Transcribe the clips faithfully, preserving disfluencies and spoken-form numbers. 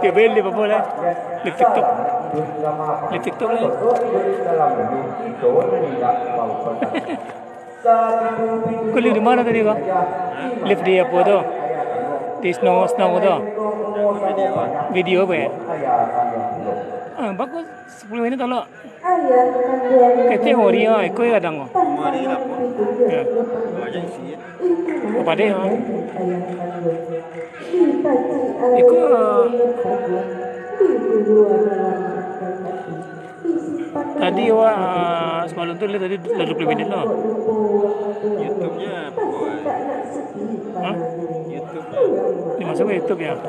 Dia beli apa lah? Di TikTok. Di TikTok lah. Kau live di mana tadi kau? Live di apa tu? Di Snow, Snow tu? Video apa ya? Ah, bagus. Sepuluh minit tolak. Kecek ori ah, iko ya kadang. Ya. Apa dia? Iko, ah, tadi awak, ah, semalam tu live tadi lah dua puluh minit lah. YouTube-nya apa? Hah? YouTube-nya. Dimasukkan YouTube ya?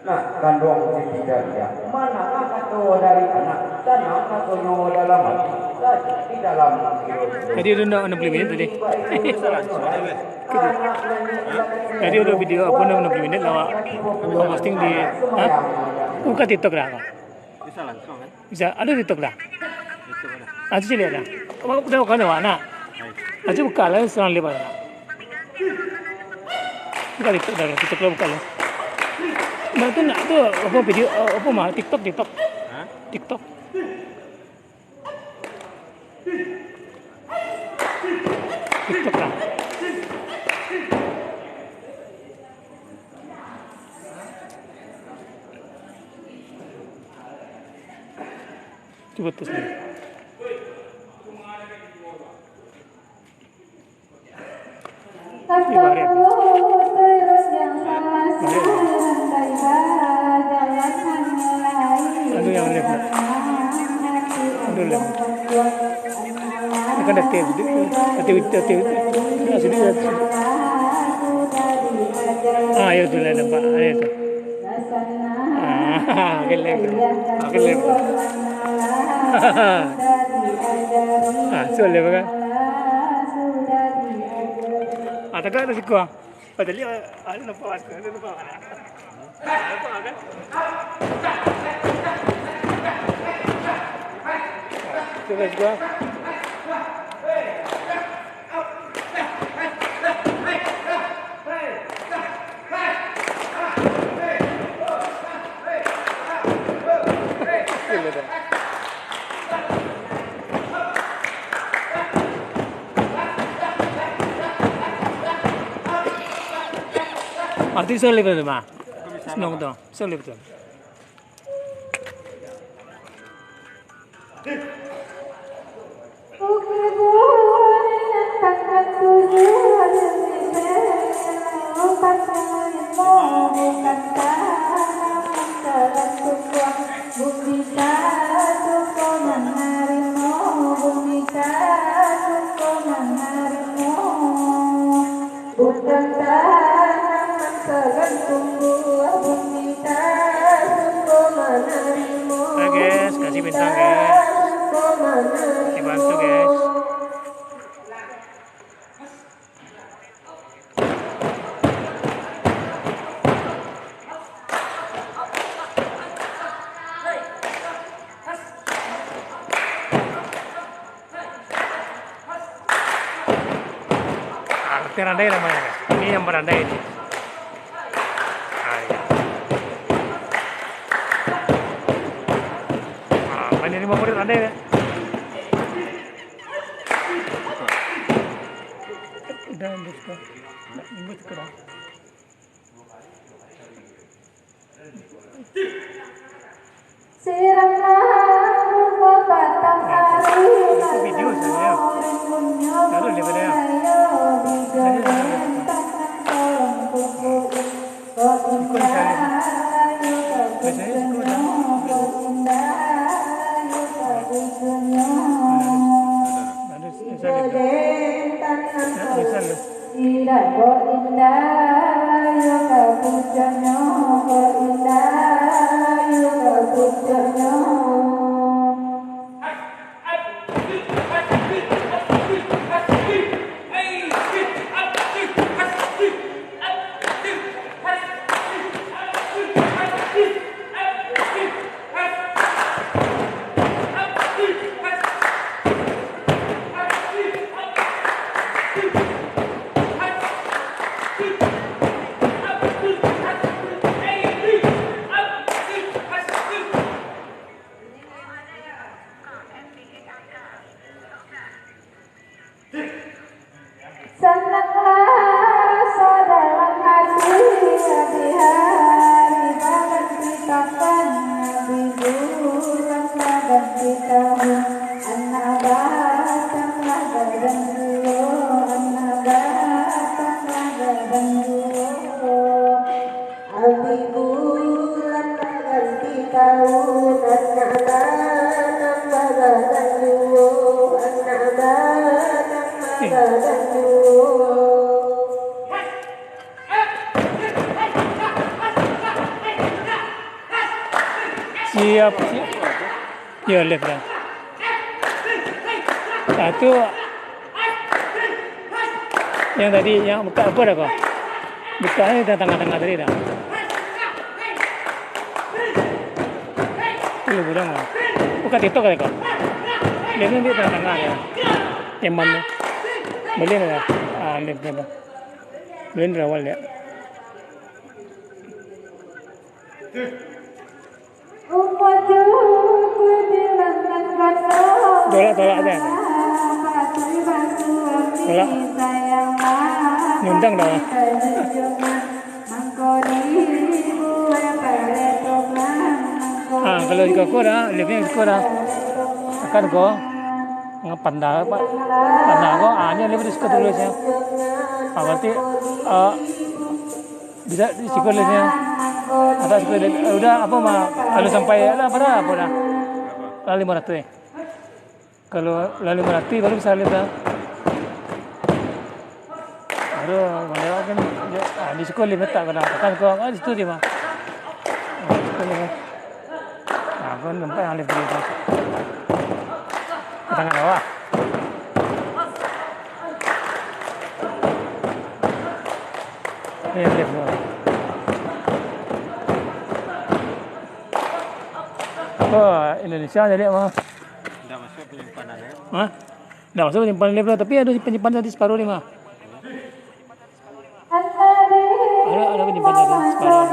Nah, kanduang Siti Jariah, manangah kato dari anak, tanang rasonyo dalam ati, lagi di dalam. Tadi udah nak enam puluh minit tadi. Tadi udah video apa enam puluh minit lah, awak posting di, ha? Buka TikTok dah, kau. Bisa langsung, kan? Bisa, ada TikTok dah. Ah, tu ciliak dah. Awak dah buka dah, awak nak. Ah, tu buka lah, surang live lah. Buka TikTok dah, TikTok lah buka lah. Nah, tu nak tu, apa, video, eh, apa mah, TikTok, TikTok. Hah? TikTok. TikTok lah. Cuba tes dulu. Ibarat. Ibarat. Anu yang live. Anu live. Ini kan ada tape, tape, tape, tape. Nah, sini, sini. Ah, ya, tu lah nampak. Ah, ya, tu. Ah, oke, live. Oke, live. Ah, so live kan? Ah, tegak tu siku ah. Oh, tadi, ah, ada nampak, ada nampak. Nampak kan? So, live siku ah. Artis live tu mah. Senang tu. Bisa live tu. Bukan tanaman sagantung buah bumi tak suko manarimo. Oke, guys, kasih bintang, guys. Dibantu, guys. Ah, latihan randai namanya, guys. Ini yang berandai ini. Ah, iya. Ah, main lima menit randai ya. Udah, udah, udah. Udah, udah. Sirang lambu ka patang ari, itu video saya. Lalu dia pada. Saya dah. Ikut saya. Biasanya suka dah. Lalu, lalu saya dah. Biasa dah. Indak ko indak, yo ka pucuknyo, ko indak, yo ka pucuknyo. Di hari baganti takan, di bulan baganti tahun, anak batang lah gadang juo, anak batang lah gadang juo. Di bulan baganti tahun, anak batang bagadang juo, anak batang bagadang juo. Siap, siap. Ya, left dah. Satu. Yang tadi, yang buka apa dah kau? Buka ni dah tangah-tangah tadi dah. Tu budak kau. Buka TikTok dah kau. Dia ni ambil tangah-tangah dia. Yang mana? Boleh dah. Ah, left dah. Boleh dah awal dia. Tolak-tolak aja. Tolak. Nyundang dah. Ah, kalau di koko dah, liftnya di koko dah. Akan ko. Ngapanda, Pak. Panda ko, ah, ni lift di situ tulisnya. Ah, berarti, ah, Bisa di siku liftnya. Atas siku lift. Eh, udah, apa mah? Kalau sampai lah, apa dah, apa dah? Lah lima ratus, eh. Kalau lah lima ratus, baru bisa lift dah. Baru, mana kan, ah, di siku lift letak, kalau tekan ko, ah, di situ dia mah. Ah, di siku lift. Ah, ko nampak yang lift di situ. Di tangah bawah. Ni, ni, ni. Oh, Indonesia jadi apa? Ndak masuk penyimpanan, ya? Hah? Ndak masuk penyimpanan lift lah, tapi ada penyimpanan tadi separuh ni mah. Ada, ada penyimpanan tadi separuh.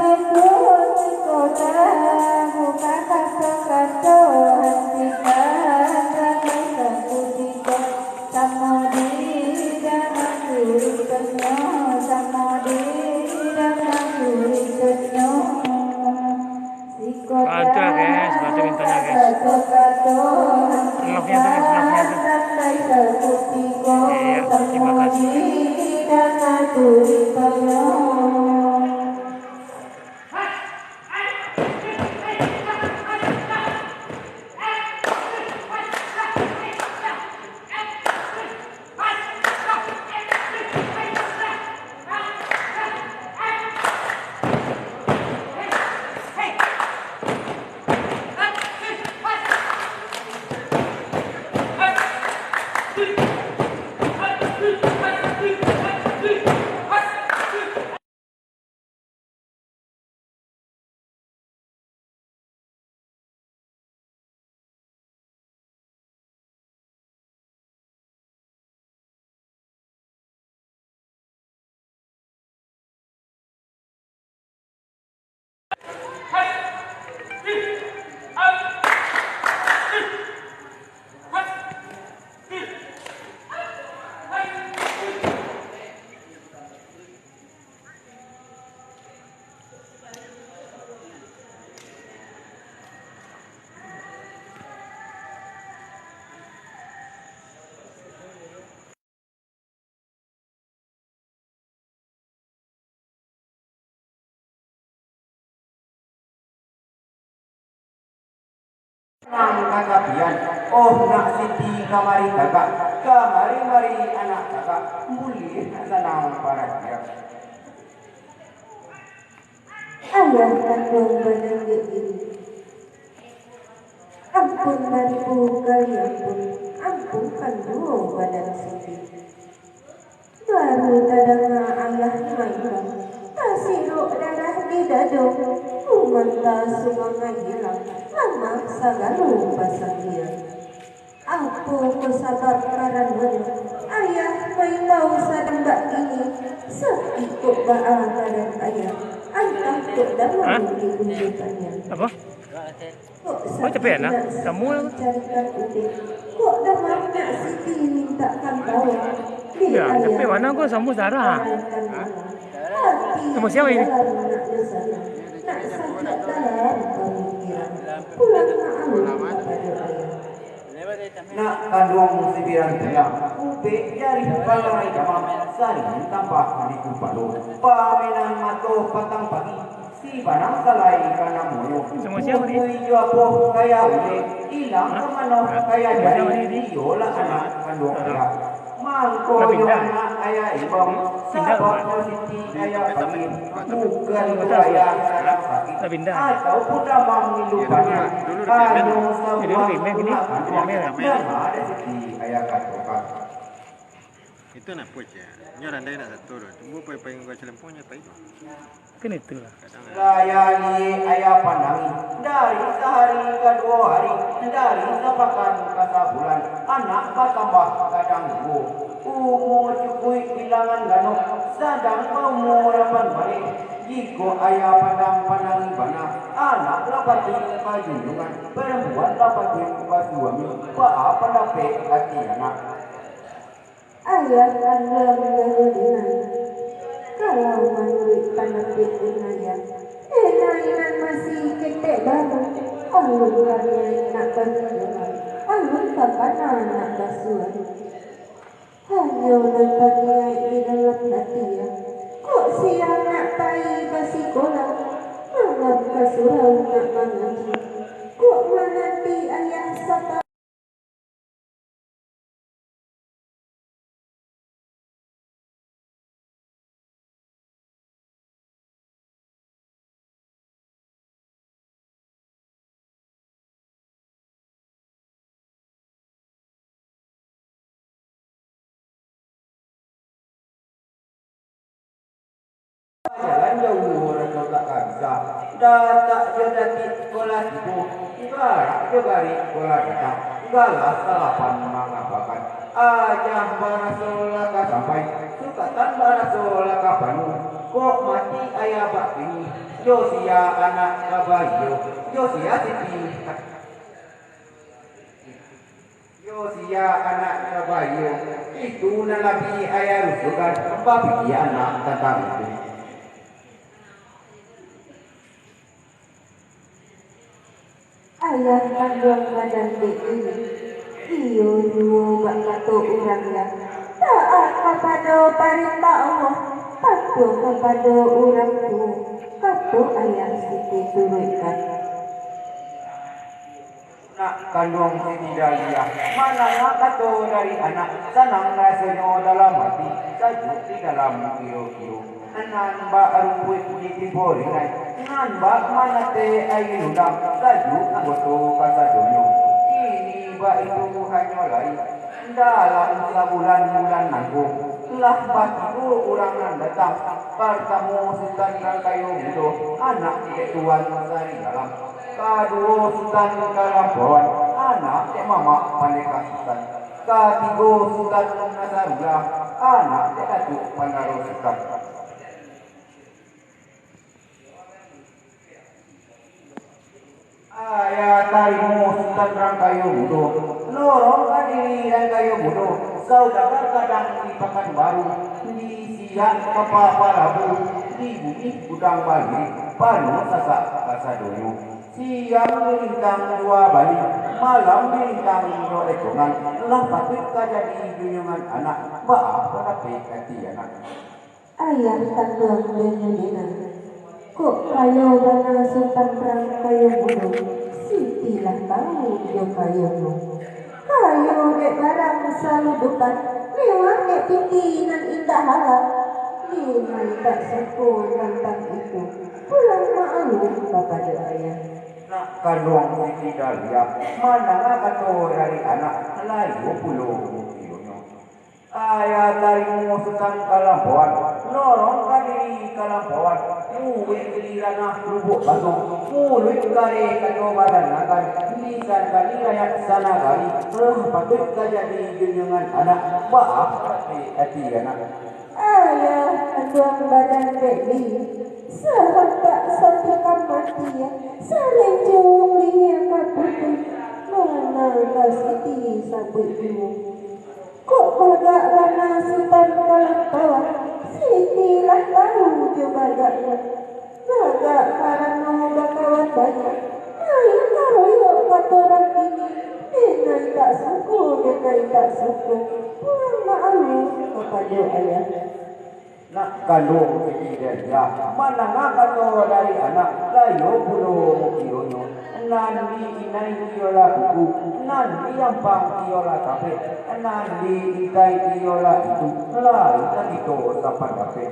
Ah, itu lah, guys, batu bintangnya, guys. Love-nya tuh, guys, love-nya tuh. Iya, terima kasih. Nang kakapian, oh nak Siti kamari tagak, kamari-mari anak tagak, buliah nak sanang paratian. Ayah kanduang badan dek diri. Ampun baribu kali ampun, ampun kanduang badan Siti. Baru tadanga ayah main, tasirok darah di dado, kumanta sumangai ilang, lamah sagalo pasandian. Apo ko sabab karanonyo, ayah main tau sadang bakini, sakik kok baa kaadaan ayah, antah kok damam di kujutannya. Apo? Kok capek, nak? Kamu lah. Carikan udeh. Kok damam nak Siti mintakan tawa. Iya, capek mana kau sama Zara? Sama siapa ini? Nak sakik dalam pamikiran, pulang maklum kapado ayah. Nak kanduang sibiran tulang, ubek jarih balai damam, saling tampah di kupalo. Pamainan mato patang pagi, si banang salai ka namonyo. Putui jo apo kaya ulek, ilang ka mano kaya jari, iyolah anak kanduang ayah. Mangko yo anak ayah imbau, sabab nyo Siti ayah panggil, bukan tu ayah sadang sakik, ataupun damam ngilu paniang, hanyo sabuah tulah kanduang nan ado Siti ayah katokan. Itu nak puas ya. Nyo randai nak satu tu. Tunggu pai-pai ngau celempong nyo pai tu. Kan itulah. Layani ayah pandangi, dari sahari ka duo hari, dari sapakan ka sabulan, anak batambah gadang juo. Umua cukuik bilangan ganok, sadang baumua lapan baleh. Jikok ayah pandang pandangi bana, anak lah patuik bajunjungan, parampuan lah patuik basuami. Baa pandapek ati anak? Ayah kanduang Dayuh Denai. Kalau manuruik pandapek Denai, Denai nan masih ketek baru, alun paniai nak bajunjungan, alun takana nak basuami. Hanyo nan paniai di dalam ati, kok siang nak pai basikolah, malam ka surau nak mangaji, kok mananti ayah sata- Bajalan jauah raso tak ka bisa, datak jo datiak ko lah tibo, garak jo garik ko lah datang, galah salapan mangapakan. Ayah baraso lah ka sampai, sukatan baraso lah ka panuah. Kok mati ayah bak kini, jo sia anak ka baiyo, jo sia Siti. Yo sia anak ka baiyo, itu nan labiah ayah rusukan, bapikia anak tantang itu. Ayah kanduang badan dek ini, iyo juo bak kato urang, taat kapado parentah Allah, patuah kapado urang tuo, kato ayah Siti turuikkan. Nak kanduang Siti Daliah, mandanga kato dari anak, sanang rasonyo dalam ati, sajuak di dalam kiro-kiro. Nan bak rumpuik di timpo ringai, nan bak manatek aia lundang, sajuak anggoto kasadonyo. Kini baitu hanyo lai, dalam sabulan bulan nangko, lah batigo urang nan datang. Partamo Sutan Rangkayo Mudo, anak dek Tuan Sari Alam. Kaduo Sutan Kalampauan, anak dek Mamak Pandeka Sutan. Katigo Sutan Nasarullah, anak dek Datuak Pandaro Sutan. Ayah tarimo Sutan Rangkayo Mudo, lorong ka diri Rangkayo Mudo, saudagar gadang di Pakanbaru, di siak kapa parabu, di bumi gudang baliak, panuah sasak kasadonyo. Siang balintang duo baliak, malam balintang duo ekongan, lah patuik ka jadi junjungan anak, baa pandapek ati anak? Ayah kanduang Dayuh Denai, kok kayo bana Sutan Rangkayo Mudo, Siti lah tau jo kayonyo. Kayo dek barang saludupan, mewah dek piti nan indak halal. Denai tak suko tantang itu, pulang maklum kapado ayah. Nak kanduang Siti Daliah, mandanga kato dari anak, layo pulo mukionyo. Ayah tarimo Sutan Kalampauan, lorong ka diri Kalampauan, muwek di ranah Lubuak Basong, muluik kareh kato badan nakan, lisan bani rakyat sanagari, lah patuik ka jadi junjungan anak, baa pandapek ati anak? Ayah kanduang badan dek ni, sahantak satikam mati, sarincuang lihia ka putuih, mana ka Siti sabuik juo. Kok bagak bana Sutan Kalampauan, Siti lah tau jo bagaknyo. Nah, Sangko jo ka indak sangko, kurang maklum kapado ayah. Nak kanduang Siti Daliah, mandanga kato dari anak, layo pulo mukionyo. Nan di inai iyolah kuku, nan di ampang iyolah kapek, nan di intai iyolah itu, lain nan kito sapandapek.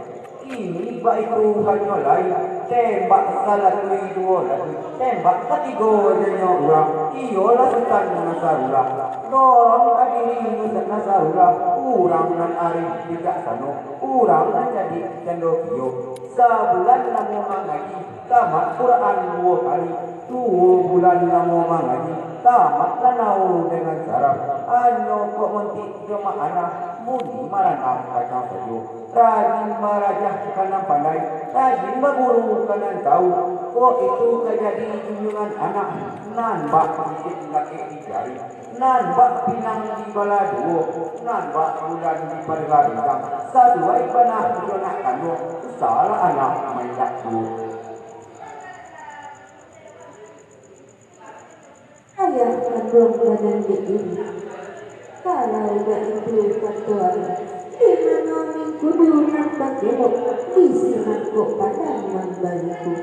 Kini baitu hanyo lai, tembak salatui duo latui, tembak katigo janyo urang, iyolah Sutan Nasarullah. Tolong adiri Sutan Nasarullah, urang nan arif bijaksano, urang nan jadi cando kio. Sabulan namo mangaji, tamat Quran duo kali, duo bulan namo mangaji, tamat lanau dengan saraf, hanyo kok montik jo ma'anah, bunyi maranang kacang sajo. Rajin barajah ka nan pandai, rajin baguru ka nan tau. Kok itu ka jadi junjuangan anak, nan bak cincin lakek di jari, nan bak pinang di baladuo, nan bak bulan di pagar bintang. Sasuai bana jo nak kanduang, usahlah anak maindak duo. Ayah kanduang badan dek diri. Kalau baitu kato ayah, di mano mingkudu nan bakelok, di sinan kok padan nan baliku.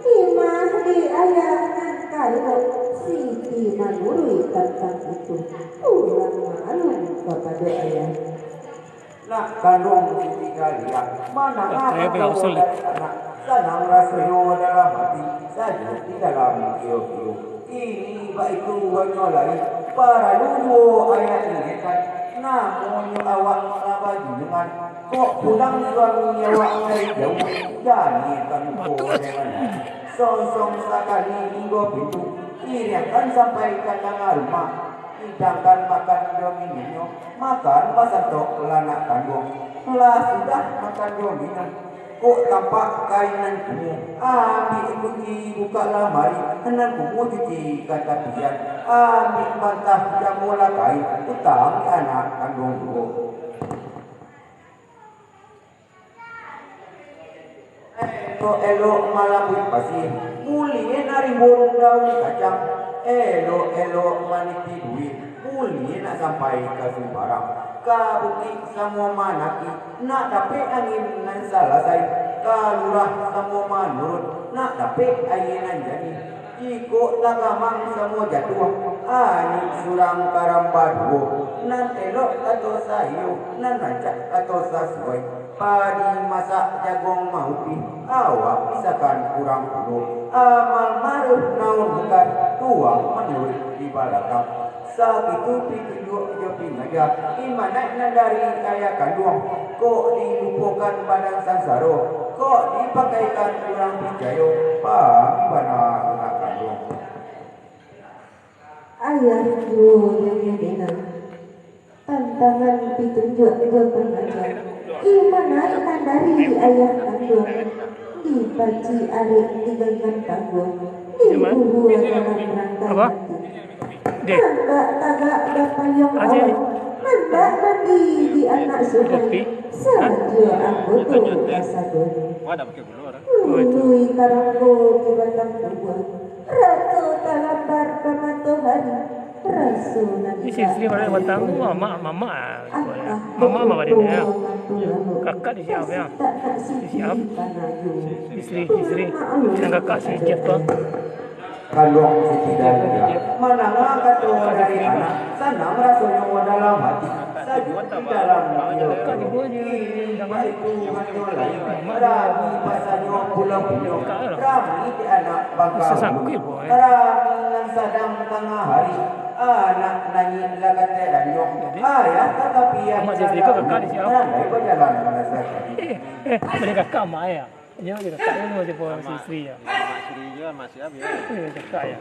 Di mah di ayah nan kaelok, Siti manuruik tantang itu. Pulang maklum kapado ayah. Nak kanduang Siti Daliah, mandanga kato dari anak, sanang rasonyo dalam ati, sajuak di dalam kiro-kiro. Kini baitu hanyo lai, paralu juo ayah ingekkan, namonyo awak lah bajunjungan, kok pulang suami awak dari jauah, janiahkan muko jangan lagi, sonsong sakali tinggo pintu, iriangkan sampai ka tangah rumah. Hidangkan makan jo minumnyo, makan basantok lah nak kanduang. Lah sudah makan jo minum, kok tampak kain nan kumuah, ambiak kunci bukak lamari, nan kumuah cuci ka tapian, ambiak bantah jamulah kain, utang di anak kanduang juo. Elok-elok malambuik pasie, buliah narimbun daun kacang. Elok-elok maniti duit, buliah nak sampai ka Sumbarang. Ka bukik samo mandaki, nak dapek angin nan salasai. Ka lurah samo manurun, nak dapek aia nan janiah. Jikok tagamang samo jatuah, anyuik surang karamba duo, nan elok kato saiyo, nan rancak kato sasuai. Padi masak jaguang maupih, awak misakan kurang pulo. Amal maruah naun mungkar, tuang manuruik di balakang. Sakitu pitunjuak jo pingaja, imanat nan dari ayah kanduang, kok dilupokan badan sansaro, kok dipakaikan urang picayo, pahami bana anak kanduang. Ayah juo nan dibina, tantangan pitunjuak jo pingaja, imanat nan dari ayah kanduang, dipacik arek di ganggan tangguang, digugua dalam rangkai ati. Nan bak tagak bapayuang awak, nan bak mandi di anak sungai, sajo anggoto kasadonyo. Lului karanggo di batang tubuah, raso talampar ka matohari, raso nan Di sisi mana batang tu, mamak, mamak. Mamak, mamak dia. Kakak di siapa ya? Di siapa? Isteri, isteri. Dan kakak si Jeff tu. Kanduang Siti Daliah. Mandanga kato dari anak, sanang rasonyo dalam ati, sajuak di dalam kiro-kiro. Kini baitu hanyo lai, rami pasanyo pulo-pulo, rami di anak bangka bulu, rami nan sadang tangah hari, anak naiak lah ka taranjang, ayah ka tapian, nan lai bajalan manasakani. Eh, eh, boleh kakak mak ya? Dia macam kakak dia macam apa si isteri ya? Mak isteri dia masih habis. Eh, cakap ya.